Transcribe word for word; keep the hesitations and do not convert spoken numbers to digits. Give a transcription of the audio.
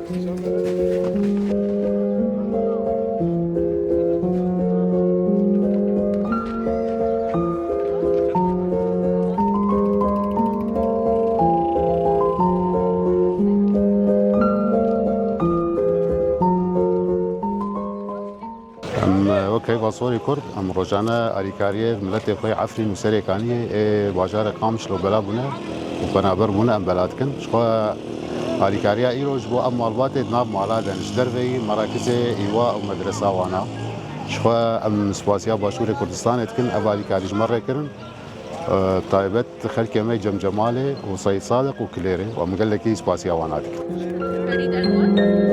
Em, e, wek Heyva Sorê Kurd, em rojane alîkariyê miletê xwe yê Efrîn û Serêkaniyê ê bajarê Qamişlo bela bûne û penaber bûne, em bela dikin. Ji xwe alîkariya îro ji bo ev malbatê di nav mala de ne, ji derveyî merakizê îwa û medresa wana. Ji xwe em spasiya Başûrê Kurdistanê dikin, ev alîkarî ji me re kirin. E, taybet xelkê me Cemcemalê û Seyîd Sadiq û Kilêrê û em gelekî spasiya wana dikin.